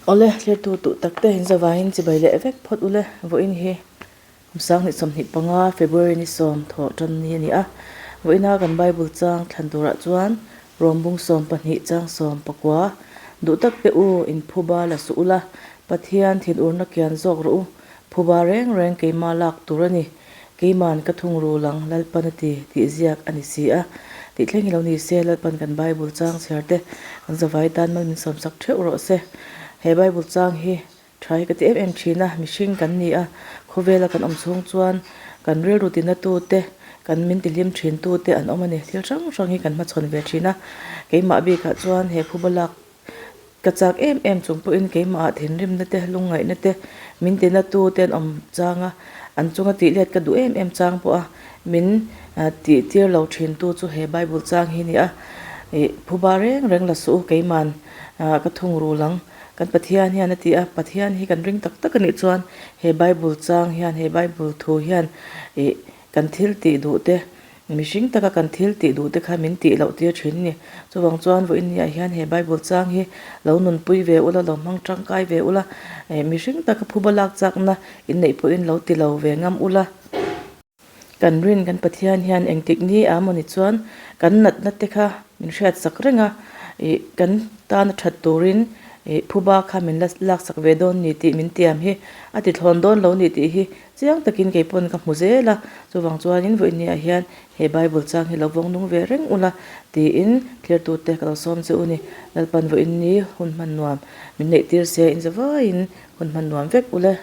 Awle, thlir tu duh tak te in zavaiin chibai leh vek phawt ule. Vawiin hi kum sanghnih sawmhnih panga February ni sawm thawh tan ni a ni a. Vawiina kan Bible chang thlan turah chuan Rawmbung sawm pahnih chang sawm pakua duh tak te u in phuba la suh ula, Pathian thinurna kian zawk rawh u, phuba reng reng keimah lak tur a ni. Keiman ka thungrul ang Lalpan a ti tih ziak a ni si a. Tih thleng hi lo ni se, Lalpan kan Bible chang chhiar te kan zavai tan mal min sawmsak theuh rawh se. He Bible chang hi tha hi ka ti em em thin a, mihring kan ni a, khawvela kan awm chhung chuan kan rilru tina tu te, kan min tihlim thin tu te an awm a ni. Thil hrang hrang hi kan hmachhawn ve thin a, keimah bikah chuan he phuba lak Ka chak em em chung pawhin keimahah thinrimna te, lungngaihna te, min tina tu te an awm chang a, an chunga tih let ka duh em em chang pawh a, min tih tir lo thin tu chu he Bible chang hi a ni a. Ih phuba reng reng la suh u, keiman ka thungrul ang. Kan Pathian hian a ti a, Pathian hi kan ring tak tak a nih chuan he Bible chang hian, he Bible thu hian ih Kan thil tih duh te, mihring taka kan thil tih duh te kha min tih loh tir thin a ni. Chuvang chuan vawiin niah hian he Bible chang hi lo nunpui ve ula, lo hmang tangkai ve ula, mihring taka phuba lak chakna inneih pawhin lo ti lo ve ngam ula. Kan rin kan Pathian hian engtik ni a mawni chuan kan natna te kha min hriatsak reng a, ih kan tana that turin ih phuba kha min la laksak ve dawn ni tih min tiam hi a ti thlawn dawn lo ni tih hi Chiang takin kei pawn ka hmu zel a, chuvang chuanin vawiinniah hian he Bible chang hi lo vawng nung ve reng ula tiin thlertute ka lo sawm che u ni. Lalpan vawiinni hun hman nuam min neih tir se in zavaiin hun hman nuam vek ule.